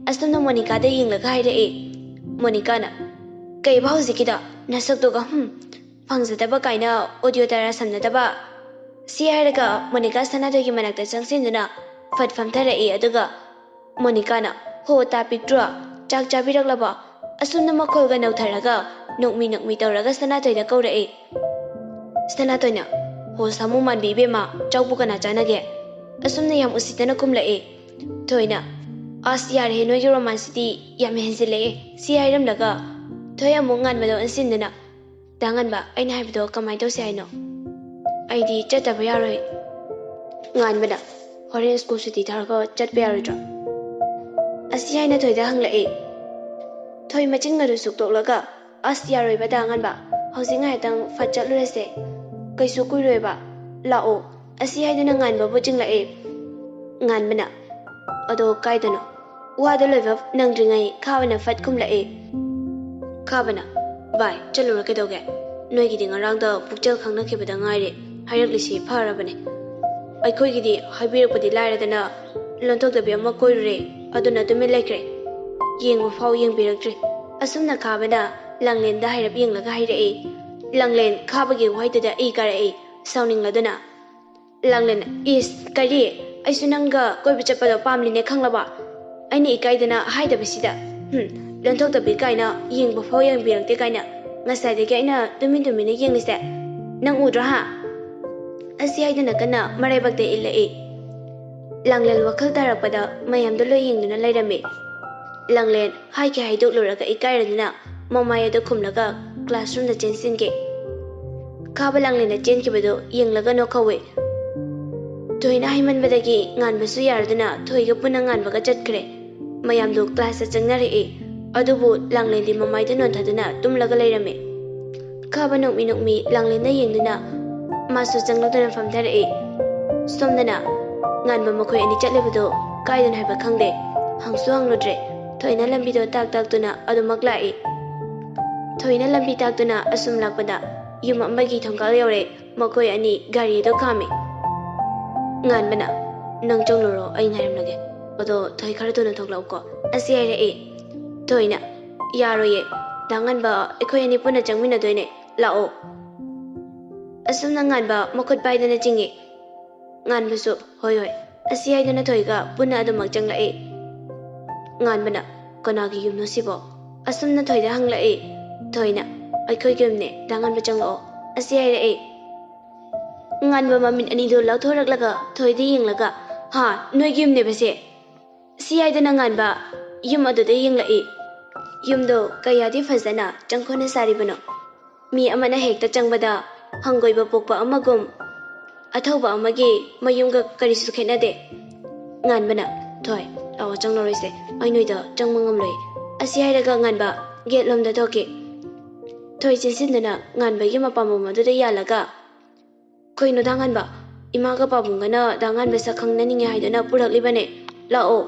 ꯑꯁꯨꯝꯅ ꯃꯣꯅꯤꯀꯥꯗ ꯌꯦꯡꯂꯒ ꯍꯥꯏꯔꯛꯏ꯫ ꯃꯣꯅꯤꯀꯥꯅ, "ꯀꯩꯕ ꯍꯧꯖꯤꯛꯀꯤꯗꯣ? ꯅꯁꯛꯇꯨꯒ, ꯍꯨꯝ, ꯐꯪꯖꯗꯕ ꯀꯥꯏꯅ ꯑꯣꯗꯤꯑꯣ ꯇꯔꯥ ꯁꯝꯅꯗꯕ?" ꯁꯤ ꯍꯥꯏꯔꯒ ꯃꯣꯅꯤꯀꯥ ꯁꯅꯥꯇꯣꯏꯒꯤ ꯃꯅꯥꯛꯇ ꯆꯪꯁꯤꯟꯗꯨꯅ ꯐꯠ ꯐꯝꯊꯔꯛꯏ꯫ ꯑꯗꯨꯒ ꯃꯣꯅꯤꯀꯥꯅ, "ꯍꯣ, ꯇꯥ ꯄꯤꯛꯇ꯭ꯔꯣ, ꯆꯥꯛ ꯆꯥꯕꯤꯔꯛꯂꯕꯣ?" ꯑꯁꯨꯝꯅ ꯃꯈꯣꯜꯒ ꯅꯧꯊꯔꯒ ꯅꯣꯛꯃꯤ ꯅꯣꯛꯃꯤ ꯇꯧꯔꯒ ꯁꯅꯥꯇꯣꯏꯗ ꯀꯧꯔꯛꯏ꯫ ꯁꯅꯥꯇꯣꯏꯅ, "ꯍꯣ, ꯁꯥꯃꯨ ꯃꯥꯟꯕꯤ ꯏꯕꯦꯝꯃ, ꯆꯥꯛꯄꯨ ꯀꯅꯥ ꯆꯥꯅꯒꯦ?" ꯑꯁꯨꯝꯅ ꯌꯥꯝ ꯎꯁꯤꯠꯇꯅ ꯈꯨꯝꯂꯛꯏ꯫ ꯊꯣꯏꯅ, "ꯑꯁ, ꯌꯥꯔꯦꯍꯦ, ꯅꯣꯏꯒꯤ ꯔꯣꯃꯥꯟꯁꯁꯤꯗꯤ ꯌꯥꯝ ꯍꯦꯟꯖꯤꯜꯂꯛꯑꯦ," ꯁꯤ ꯍꯥꯏꯔꯝꯂꯒ ꯊꯣꯏ ꯑꯃꯨꯛ ꯉꯥꯟꯕꯗ ꯑꯣꯟꯁꯤꯟꯗꯨꯅ, "ꯇꯥ ꯉꯥꯟꯕ, ꯑꯩꯅ ꯍꯥꯏꯕꯗꯣ ꯀꯃꯥꯏꯅ ꯇꯧꯁꯦ ꯍꯥꯏꯅꯣ?" "ꯑꯩꯗꯤ ꯆꯠꯇꯕ ꯌꯥꯔꯣꯏ꯫" ꯉꯥꯟꯕꯅ, "ꯍꯣꯔꯦꯟ ꯁ꯭ꯀꯨꯜ ꯁꯨꯇꯤ ꯊꯥꯔꯒ ꯆꯠꯄ ꯌꯥꯔꯣꯏꯗ꯭ꯔꯣ?" ꯑꯁꯤ ꯍꯥꯏꯅ ꯊꯣꯏꯗ ꯍꯪꯂꯛꯏ꯫ ꯊꯣꯏ ꯃꯆꯤꯟ ꯑꯗꯨ ꯁꯨꯛꯇꯣꯛꯂꯒ, "ꯑꯁ, ꯌꯥꯔꯣꯏꯕ ꯇꯥ ꯉꯥꯟꯕ, ꯍꯧꯖꯤꯛ ꯉꯥꯏꯍꯥꯛꯇꯪ ꯐꯠ ꯆꯠꯂꯨꯔꯁꯦ, ꯀꯩꯁꯨ ꯀꯨꯏꯔꯣꯏꯕ, ꯂꯥꯛꯑꯣ꯫" ꯑꯁꯤ ꯍꯥꯏꯗꯨꯅ ꯉꯥꯟꯕꯕꯨ ꯆꯤꯡꯂꯛꯏ꯫ ꯉꯥꯟꯕꯅ, "ꯑꯗꯣ ꯀꯥꯏꯗꯅꯣ?" ꯋꯥꯗꯣ ꯂꯣꯏꯕ ꯅꯪꯗ꯭ꯔꯤꯉꯩ ꯈꯥꯕꯅ ꯐꯠ ꯈꯨꯝꯂꯛꯏ꯫ ꯈꯥꯕꯅ, "ꯚꯥꯏ, ꯆꯠꯂꯨꯔ ꯀꯩꯗꯧꯒꯦ? ꯅꯣꯏꯒꯤꯗꯤ ꯉꯔꯥꯡꯗ ꯄꯨꯛꯆꯦꯜ ꯈꯪꯅꯈꯤꯕꯗ ꯉꯥꯏꯔꯤ, ꯍꯥꯏꯔꯛꯂꯤꯁꯤ ꯐꯔꯕꯅꯦ꯫ ꯑꯩꯈꯣꯏꯒꯤꯗꯤ ꯍꯥꯏꯕꯤꯔꯛꯄꯗꯤ ꯂꯥꯏꯔꯗꯅ ꯂꯣꯟꯊꯣꯛꯇꯕꯤ ꯑꯃ ꯀꯣꯏꯔꯨꯔꯦ, ꯑꯗꯨꯅ ꯇꯨꯃꯤꯟ ꯂꯩꯈ꯭ꯔꯦ꯫ ꯌꯦꯡꯕ ꯐꯥꯎ ꯌꯦꯡꯕꯤꯔꯛꯇ꯭ꯔꯦ꯫" ꯑꯁꯨꯝꯅ ꯈꯥꯕꯅ ꯂꯥꯡꯂꯦꯟꯗ ꯍꯥꯏꯔꯞ ꯌꯦꯡꯂꯒ ꯍꯥꯏꯔꯛꯏ꯫ ꯂꯥꯡꯂꯦꯟ ꯈꯥꯕꯒꯤ ꯋꯥꯍꯩꯗꯨꯗ ꯏ ꯀꯥꯔꯛꯏ꯫ ꯁꯥꯎꯅꯤꯡꯂꯗꯨꯅ, ꯂꯥꯡꯂꯦꯟ, "ꯏꯁ, ꯀꯔꯤ? ꯑꯩꯁꯨ ꯅꯪꯒ ꯀꯣꯏꯕ ꯆꯠꯄꯗꯣ ꯄꯥꯝꯂꯤꯅꯦ, ꯈꯪꯂꯕ? ꯑꯩꯅ ꯏꯀꯥꯏꯗꯅ ꯍꯥꯏꯗꯕꯁꯤꯗ, ꯍꯨꯝ, ꯂꯣꯟꯊꯣꯛꯇꯕꯤ ꯀꯥꯏꯅ ꯌꯦꯡꯕ ꯐꯥꯎ ꯌꯦꯡꯕꯤꯔꯛꯇꯦ ꯀꯥꯏꯅ ꯉꯁꯥꯏꯗꯒꯤ ꯑꯩꯅ ꯇꯨꯃꯤꯟ ꯇꯨꯃꯤꯟꯅ ꯌꯦꯡꯂꯤꯁꯦ꯫ ꯅꯪ ꯎꯗ꯭ꯔꯣ, ꯍꯥ?" ꯑꯁꯤ ꯍꯥꯏꯗꯨꯅ ꯀꯟꯅ ꯃꯔꯥꯏꯕꯛꯇ ꯏꯜꯂꯛꯏ꯫ ꯂꯥꯡꯂꯦꯟ ꯋꯥꯈꯜ ꯇꯥꯔꯛꯄꯗ ꯃꯌꯥꯝꯗꯣ ꯂꯣꯏ ꯌꯦꯡꯗꯨꯅ ꯂꯩꯔꯝꯃꯤ꯫ ꯂꯥꯡꯂꯦꯟ ꯍꯥꯏꯒꯦ ꯍꯥꯏꯗꯣꯛꯂꯨꯔꯒ ꯏꯀꯥꯏꯔꯗꯨꯅ ꯃꯃꯥꯏ ꯑꯗꯨ ꯈꯨꯝꯂꯒ classroomꯗ ꯆꯦꯟꯁꯤꯟꯈꯤ꯫ ꯈꯥꯕ ꯂꯥꯡꯂꯦꯟꯅ ꯆꯦꯟꯈꯤꯕꯗꯨ ꯌꯦꯡꯂꯒ ꯅꯣꯛꯍꯧꯋꯤ꯫ ꯊꯣꯏꯅ ꯍꯥꯏꯃꯟꯕꯗꯒꯤ ꯉꯥꯟꯕꯁꯨ ꯌꯥꯔꯗꯨꯅ ꯊꯣꯏꯒ ꯄꯨꯟꯅ ꯉꯥꯟꯕꯒ ꯆꯠꯈ꯭ꯔꯦ꯫ ꯃꯌꯥꯝꯗꯨ classꯇ ꯆꯪꯅꯔꯛꯏ꯫ ꯑꯗꯨꯕꯨ ꯂꯥꯡꯂꯦꯟꯗꯤ ꯃꯃꯥꯏꯗꯨ ꯅꯣꯟꯊꯗꯨꯅ ꯇꯨꯝꯂꯒ ꯂꯩꯔꯝꯃꯤ꯫ ꯈꯥꯕ ꯅꯣꯛꯃꯤ ꯅꯣꯛꯃꯤ ꯂꯥꯡꯂꯦꯟꯗ ꯌꯦꯡꯗꯨꯅ ꯃꯥꯁꯨ ꯆꯪꯂꯛꯇꯨꯅ ꯐꯝꯊꯔꯛꯏ꯫ ꯁꯣꯝꯗꯅ ꯉꯥꯟꯕ ꯃꯈꯣꯏ ꯑꯅꯤ ꯆꯠꯂꯤꯕꯗꯨ ꯀꯥꯏꯗꯅꯣ ꯍꯥꯏꯕ ꯈꯪꯗꯦ꯫ ꯍꯪꯁꯨ ꯍꯪꯂꯨꯗ꯭ꯔꯦ꯫ ꯊꯣꯏꯅ ꯂꯝꯕꯤꯗꯣ ꯇꯥꯛ ꯇꯥꯛꯇꯨꯅ ꯑꯗꯨꯃꯛ ꯂꯥꯛꯏ꯫ ꯊꯣꯏꯅ ꯂꯝꯕꯤ ꯇꯥꯛꯇꯨꯅ ꯑꯁꯨꯝ ꯂꯥꯛꯄꯗ ꯌꯨꯝ ꯑꯃꯒꯤ ꯊꯣꯡꯒꯥꯜ ꯌꯧꯔꯦ꯫ ꯃꯈꯣꯏ ꯑꯅꯤ ꯒꯥꯔꯤ ꯑꯗꯨ ꯈꯥꯝꯃꯤ꯫ ꯉꯥꯟꯕꯅ, "ꯅꯪ ꯆꯪꯂꯨꯔꯣ, ꯑꯩ ꯉꯥꯏꯔꯝꯂꯒꯦ꯫ ꯑꯗꯣ ꯊꯣꯏ, ꯈꯔ ꯊꯨꯅ ꯊꯣꯛꯂꯛꯎꯀꯣ," ꯑꯁꯤ ꯍꯥꯏꯔꯛꯏ꯫ ꯊꯣꯏꯅ, "ꯌꯥꯔꯣꯏꯌꯦ, "ꯗꯥ ꯉꯥꯟꯕ, ꯑꯩꯈꯣꯏ ꯑꯅꯤ ꯄꯨꯟꯅ ꯆꯪꯃꯤꯟꯅꯗꯣꯏꯅꯦ, ꯂꯥꯛꯑꯣ"꯫ ꯑꯁꯨꯝꯅ ꯉꯥꯟꯕ ꯃꯈꯨꯠ ꯄꯥꯏꯗꯅ ꯆꯤꯡꯏ꯫ ꯉꯥꯟꯕꯁꯨ "ꯍꯣꯏ ꯍꯣꯏ" ꯑꯁꯤ ꯍꯥꯏꯗꯨꯅ ꯊꯣꯏꯒ ꯄꯨꯟꯅ ꯑꯗꯨꯃꯛ ꯆꯪꯂꯛꯏ꯫ ꯉꯥꯟꯕꯅ "ꯀꯅꯥꯒꯤ ꯌꯨꯝꯅꯣ ꯁꯤꯕꯣ?" ꯑꯁꯨꯝꯅ ꯊꯣꯏꯗ ꯍꯪꯂꯛꯏ꯫ ꯊꯣꯏꯅ "ꯑꯩꯈꯣꯏꯒꯤ ꯌꯨꯝꯅꯦ, ꯗꯥ ꯉꯥꯟꯕ ꯆꯪꯂꯛꯑꯣ" ꯑꯁꯤ ꯍꯥꯏꯔꯛꯏ꯫ ꯉꯥꯟꯕ ꯃꯃꯤꯠ ꯑꯅꯤꯗꯨ ꯂꯥꯎꯊꯣꯔꯛꯂꯒ ꯊꯣꯏꯗ ꯌꯦꯡꯂꯒ "ꯍꯥ, ꯅꯣꯏꯒꯤ ꯌꯨꯝꯅꯦꯕꯁꯦ?" ꯁꯤ ꯍꯥꯏꯗꯅ ꯉꯥꯟꯕ ꯌꯨꯝ ꯑꯗꯨꯗ ꯌꯦꯡꯂꯛꯏ꯫ ꯌꯨꯝꯗꯣ ꯀꯌꯥꯗꯤ ꯐꯖꯅ ꯆꯪꯈꯣꯟꯅ ꯁꯥꯔꯤꯕꯅꯣ꯫ ꯃꯤ ꯑꯃꯅ ꯍꯦꯛꯇ ꯆꯪꯕꯗ ꯍꯪꯒꯣꯏꯕ ꯄꯣꯛꯄ ꯑꯃꯒꯨꯝ, ꯑꯊꯧꯕ ꯑꯃꯒꯤ ꯃꯌꯨꯝꯒ ꯀꯔꯤꯁꯨ ꯈꯦꯠꯅꯗꯦ꯫ ꯉꯥꯟꯕꯅ "ꯊꯣꯏ, ꯂꯥꯛꯑꯣ, ꯆꯪꯂꯔꯣꯏꯁꯦ, ꯑꯩ ꯅꯣꯏꯗ ꯆꯪꯕ ꯉꯝꯂꯣꯏ" ꯑꯁꯤ ꯍꯥꯏꯔꯒ ꯉꯥꯟꯕ ꯒꯦꯠ ꯂꯣꯝꯗ ꯊꯣꯛꯈꯤ꯫ ꯊꯣꯏ ꯆꯦꯟꯁꯤꯟꯗꯨꯅ ꯉꯥꯟꯕꯒꯤ ꯃꯄꯥꯝꯕꯣꯝ ꯑꯗꯨꯗ ꯌꯥꯜꯂꯒ "ꯀꯩꯅꯣ ꯗꯥ ꯉꯥꯟꯕ? ꯏꯃꯥꯒ ꯄꯥꯕꯨꯡꯒꯅ ꯗꯥ ꯉꯥꯟꯕ ꯁꯛ ꯈꯪꯅꯅꯤꯡꯉꯦ ꯍꯥꯏꯗꯨꯅ ꯄꯨꯔꯛꯂꯤꯕꯅꯦ꯫ ꯂꯥꯛꯑꯣ꯫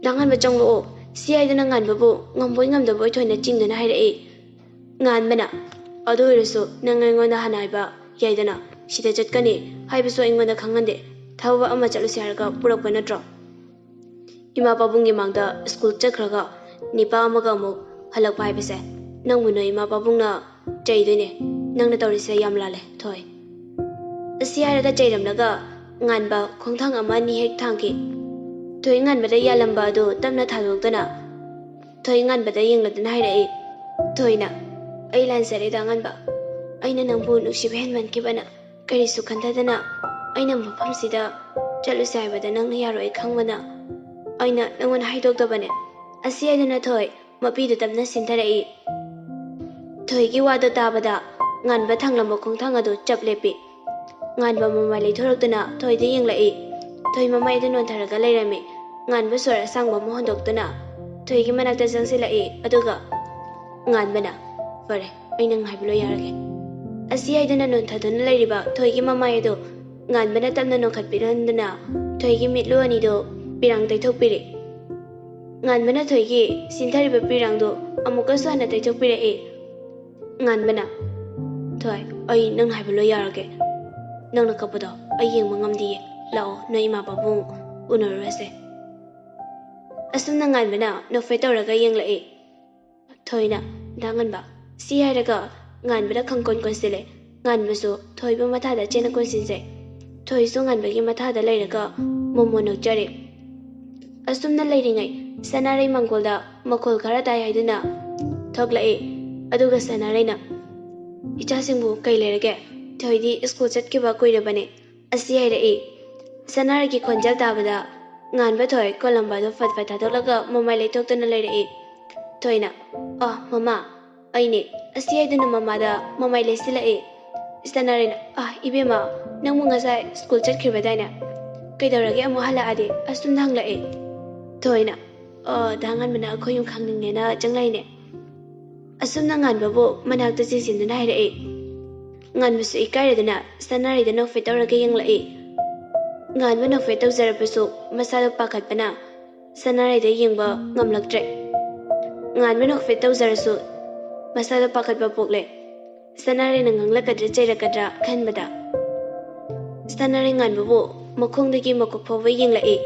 ꯗꯥ ꯉꯥꯟꯕ ꯆꯪꯂꯛꯑꯣ" ꯁꯤ ꯍꯥꯏꯗꯨꯅ ꯉꯥꯟꯕꯕꯨ ꯉꯝꯕꯣꯏ ꯉꯝꯗꯕꯣꯏ ꯊꯣꯏꯅ ꯆꯤꯡꯗꯨꯅ ꯍꯥꯏꯔꯛꯏ꯫ ꯉꯥꯟꯕꯅ "ꯑꯗꯨ ꯑꯣꯏꯔꯁꯨ ꯅꯪ ꯑꯩꯉꯣꯟꯗ ꯍꯥꯟꯅ ꯍꯥꯏꯕ ꯌꯥꯏꯗꯅ, ꯁꯤꯗ ꯆꯠꯀꯅꯤ ꯍꯥꯏꯕꯁꯨ ꯑꯩꯉꯣꯟꯗ ꯈꯪꯍꯟꯗꯦ, ꯊꯕꯛ ꯑꯃ ꯆꯠꯂꯨꯁꯦ ꯍꯥꯏꯔꯒ ꯄꯨꯔꯛꯄ ꯅꯠꯇ꯭ꯔꯣ?" ꯏꯃꯥ ꯄꯥꯕꯨꯡꯒꯤ ꯃꯥꯡꯗ ꯁ꯭ꯀꯨꯜ ꯆꯠꯈ꯭ꯔꯒ ꯅꯤꯄꯥ ꯑꯃꯒ ꯑꯃꯨꯛ ꯍꯜꯂꯛꯄ ꯍꯥꯏꯕꯁꯦ, ꯅꯪꯕꯨ ꯅꯣꯏ ꯏꯃꯥ ꯄꯥꯕꯨꯡꯅ ꯆꯩꯗꯣꯏꯅꯦ꯫ ꯅꯪꯅ ꯇꯧꯔꯤꯁꯦ ꯌꯥꯝ ꯂꯥꯜꯂꯦ, ꯊꯣꯏ꯫ ꯑꯁꯤ ꯍꯥꯏꯔꯒ ꯆꯩꯔꯝꯂꯒ ꯉꯥꯟꯕ ꯈꯣꯡꯊꯥꯡ ꯑꯃ ꯑꯅꯤ ꯍꯦꯛ ꯊꯥꯡꯈꯤ꯫ ꯊꯣꯏ ꯉꯥꯟꯕꯗ ꯌꯥꯜꯂꯝꯕ ꯑꯗꯨ ꯇꯞꯅ ꯊꯥꯗꯣꯛꯇꯨꯅ ꯊꯣꯏ ꯉꯥꯟꯕꯗ ꯌꯦꯡꯂꯗꯨꯅ ꯍꯥꯏꯔꯛꯏ꯫ ꯊꯣꯏꯅ "ꯑꯩ ꯂꯥꯟꯖꯔꯦ ꯗꯥ ꯉꯥꯟꯕ꯫ ꯑꯩꯅ ꯅꯪꯕꯨ ꯅꯨꯡꯁꯤꯕ ꯍꯦꯟꯃꯟꯈꯤꯕꯅ ꯀꯔꯤꯁꯨ ꯈꯟꯊꯗꯅ ꯑꯩꯅ ꯃꯐꯝꯁꯤꯗ ꯆꯠꯂꯨꯁꯦ ꯍꯥꯏꯕꯗ ꯅꯪꯅ ꯌꯥꯔꯣꯏ ꯈꯪꯕꯅ ꯑꯩꯅ ꯅꯪꯉꯣꯟꯗ ꯍꯥꯏꯗꯣꯛꯇꯕꯅꯦ" ꯑꯁꯤ ꯍꯥꯏꯗꯨꯅ ꯊꯣꯏ ꯃꯄꯤꯗꯨ ꯇꯞꯅ ꯁꯤꯟꯊꯔꯛꯏ꯫ ꯊꯣꯏꯒꯤ ꯋꯥꯗꯨ ꯇꯥꯕꯗ ꯉꯥꯟꯕ ꯊꯥꯡꯂꯝꯕ ꯈꯣꯡꯊꯥꯡ ꯑꯗꯨ ꯆꯞ ꯂꯦꯞꯄꯤ꯫ ꯉꯥꯟꯕ ꯃꯃꯥꯏ ꯂꯩꯊꯣꯔꯛꯇꯨꯅ ꯊꯣꯏꯗ ꯌꯦꯡꯂꯛꯏ꯫ ꯊꯣꯏ ꯃꯃꯥꯏꯗ ꯅꯣꯟꯊꯔꯒ ꯂꯩꯔꯝꯃꯤ꯫ ꯉꯥꯟꯕ ꯁꯣꯔ ꯑꯁꯥꯡꯕ ꯑꯃ ꯍꯣꯟꯗꯣꯛꯇꯨꯅ ꯊꯣꯏꯒꯤ ꯃꯅꯥꯛꯇ ꯆꯪꯁꯤꯜꯂꯛꯏ, ꯑꯗꯨꯒ ꯉꯥꯟꯕꯅ "ꯐꯔꯦ, ꯑꯩ ꯅꯪ ꯍꯥꯏꯕ ꯂꯣꯏ ꯌꯥꯔꯒꯦ" ꯑꯁꯤ ꯍꯥꯏꯗꯨꯅ ꯅꯣꯟꯊꯗꯨꯅ ꯂꯩꯔꯤꯕ ꯊꯣꯏꯒꯤ ꯃꯃꯥꯏ ꯑꯗꯨ ꯉꯥꯟꯕꯅ ꯇꯞꯅ ꯅꯣꯟꯈꯠꯄꯤꯔꯍꯟꯗꯨꯅ ꯊꯣꯏꯒꯤ ꯃꯤꯠꯂꯨ ꯑꯅꯤꯗꯨ ꯄꯤꯔꯥꯡ ꯇꯩꯊꯣꯛꯄꯤꯔꯤ꯫ ꯉꯥꯟꯕꯅ ꯊꯣꯏꯒꯤ ꯁꯤꯟꯊꯔꯤꯕ ꯄꯤꯔꯥꯡꯗꯨ ꯑꯃꯨꯛꯀꯁꯨ ꯍꯟꯅ ꯇꯩꯊꯣꯛꯄꯤꯔꯛꯏ꯫ ꯉꯥꯟꯕꯅ "ꯊꯣꯏ, ꯑꯩ ꯅꯪ ꯍꯥꯏꯕ ꯂꯣꯏ ꯌꯥꯔꯒꯦ꯫ ꯅꯪꯅ ꯀꯞꯄꯗꯣ ꯑꯩ ꯌꯦꯡꯕ ꯉꯝꯗꯤꯌꯦ꯫ ꯂꯥꯛꯑꯣ, ꯅꯣꯏ ꯏꯃꯥ ꯄꯥꯕꯨꯡ ꯎꯅꯔꯨꯔꯁꯦ" ꯑꯁꯨꯝꯅ ꯉꯥꯟꯕꯅ ꯅꯣꯛꯐꯦꯠ ꯇꯧꯔꯒ ꯌꯦꯡꯂꯛꯏ꯫ ꯊꯣꯏꯅ, "ꯗꯥ ꯉꯥꯟꯕ, ꯁꯤ ꯍꯥꯏꯔꯒ ꯉꯥꯟꯕꯗ ꯈꯪꯀꯣꯟ ꯀꯣꯟꯁꯤꯜꯂꯦ꯫ ꯉꯥꯟꯕꯁꯨ ꯊꯣꯏꯕꯨ ꯃꯊꯥꯗ ꯆꯦꯟꯅ ꯀꯣꯟꯁꯤꯟꯖꯩ꯫ ꯊꯣꯏꯁꯨ ꯉꯥꯟꯕꯒꯤ ꯃꯊꯥꯗ ꯂꯩꯔꯒ ꯃꯣꯃꯣ ꯅꯣꯛꯆꯔꯤ꯫" ꯑꯁꯨꯝꯅ ꯂꯩꯔꯤꯉꯩ ꯁꯅꯥꯔꯩ ꯃꯪꯒꯣꯜꯗ ꯃꯈꯣꯜ ꯈꯔ ꯇꯥꯏ ꯍꯥꯏꯗꯨꯅ ꯊꯣꯛꯂꯛꯏ꯫ ꯑꯗꯨꯒ ꯁꯅꯥꯔꯩꯅ, "ꯏꯆꯥꯁꯤꯡꯕꯨ ꯀꯩ ꯂꯩꯔꯒꯦ? ꯊꯣꯏꯗꯤ ꯁ꯭ꯀꯨꯜ ꯆꯠꯈꯤꯕ ꯀꯨꯏꯔꯕꯅꯦ," ꯑꯁꯤ ꯍꯥꯏꯔꯛꯏ꯫ ꯁꯅꯥꯔꯩꯒꯤ ꯈꯣꯟꯖꯦꯜ ꯇꯥꯕꯗ ꯉꯥꯟꯕ ꯊꯣꯏ ꯀꯣꯂꯝꯕꯗꯨ ꯐꯠ ꯐꯠ ꯊꯥꯗꯣꯛꯂꯒ ꯃꯃꯥꯏ ꯂꯩꯊꯣꯛꯇꯨꯅ ꯂꯩꯔꯛꯏ꯫ ꯊꯣꯏꯅ, "ꯑ, ꯃꯃꯥ, ꯑꯩꯅꯦ," ꯑꯁꯤ ꯍꯥꯏꯗꯨꯅ ꯃꯃꯥꯗ ꯃꯃꯥꯏ ꯂꯩꯁꯤꯜꯂꯛꯏ꯫ ꯁꯅꯥꯔꯩꯅ, "ꯑ, ꯏꯕꯦꯝꯃ, ꯅꯪꯕꯨ ꯉꯁꯥꯏ ꯁ꯭ꯀꯨꯜ ꯆꯠꯈ꯭ꯔꯤꯕꯗꯥꯏꯅꯦ? ꯀꯩꯗꯧꯔꯒꯦ ꯑꯃꯨꯛ ꯍꯜꯂꯛꯑꯗꯤ?" ꯑꯁꯨꯝꯅ ꯍꯪꯂꯛꯏ꯫ ꯊꯣꯏꯅ, "ꯑ, ꯗꯥ ꯉꯥꯟꯕꯅ ꯑꯩꯈꯣꯏ ꯌꯨꯝ ꯈꯪꯅꯤꯡꯉꯦꯅ ꯆꯪꯂꯛꯏꯅꯦ꯫" ꯑꯁꯨꯝꯅ ꯉꯥꯟꯕꯕꯨ ꯃꯅꯥꯛꯇ ꯆꯤꯡꯁꯤꯟꯗꯨꯅ ꯍꯥꯏꯔꯛꯏ꯫ ꯉꯥꯟꯕꯁꯨ ꯏꯀꯥꯏꯔꯗꯨꯅ ꯁꯅꯥꯔꯩꯗ ꯅꯣꯛꯐꯦꯠ ꯇꯧꯔꯒ ꯌꯦꯡꯂꯛꯏ꯫ ꯉꯥꯟꯕ ꯅꯣꯛꯐꯦꯠ ꯇꯧꯖꯔꯕꯁꯨ ꯃꯁꯥꯗꯣ ꯄꯥꯈꯠꯄꯅ ꯁꯅꯥꯔꯩꯗ ꯌꯦꯡꯕ ꯉꯝꯂꯛꯇ꯭ꯔꯦ꯫ ꯉꯥꯟꯕ ꯅꯣꯛꯐꯦꯠ ꯇꯧꯖꯔꯁꯨ ꯃꯁꯥꯗ ꯄꯥꯈꯠꯄ ꯄꯣꯛꯂꯦ꯫ ꯁꯅꯥꯔꯩꯅ ꯉꯥꯡꯂꯛꯀꯗ꯭ꯔꯥ ꯆꯩꯔꯛꯀꯗ꯭ꯔꯥ ꯈꯟꯕꯗ ꯁꯅꯥꯔꯩ ꯉꯥꯟꯕꯕꯨ ꯃꯈꯣꯡꯗꯒꯤ ꯃꯀꯣꯛ ꯐꯥꯎꯕ ꯌꯦꯡꯂꯛꯏ꯫